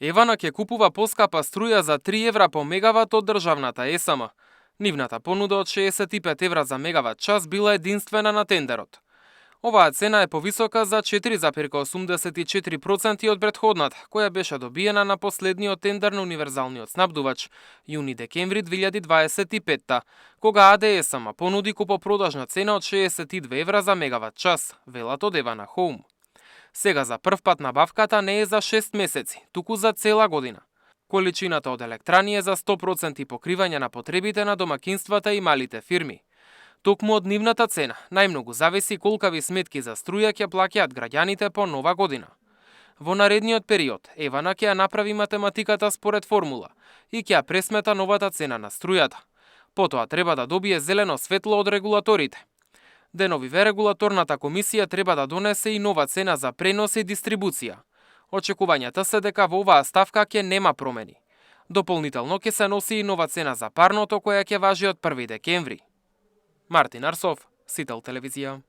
Евана ќе купува поскапа струја за 3 евра по мегават од државната ЕСМ. Нивната понуда од 65 евра за мегават час била единствена на тендерот. Оваа цена е повисока за 4,84% од претходната, која беше добиена на последниот тендер на универзалниот снабдувач, јуни-декември 2025, кога АДСМ понуди купопродажна цена од 62 евра за мегават час, велат од Евана Хоум. Сега за прв пат набавката не е за 6 месеци, туку за цела година. Количината од електрани е за 100% покривање на потребите на домакинствата и малите фирми. Токму од нивната цена, најмногу зависи колкави сметки за струја ќе плаќаат граѓаните по нова година. Во наредниот период, Евана ќе ја направи математиката според формула и ќе ја пресмета новата цена на струјата. Потоа треба да добие зелено светло од регулаторите. Деновиве регулаторната комисија треба да донесе и нова цена за пренос и дистрибуција. Очекувањата се дека во оваа ставка ќе нема промени. Дополнително ќе се носи и нова цена за парното која ќе важи од 1 декември. Мартин Арсов, Сител телевизија.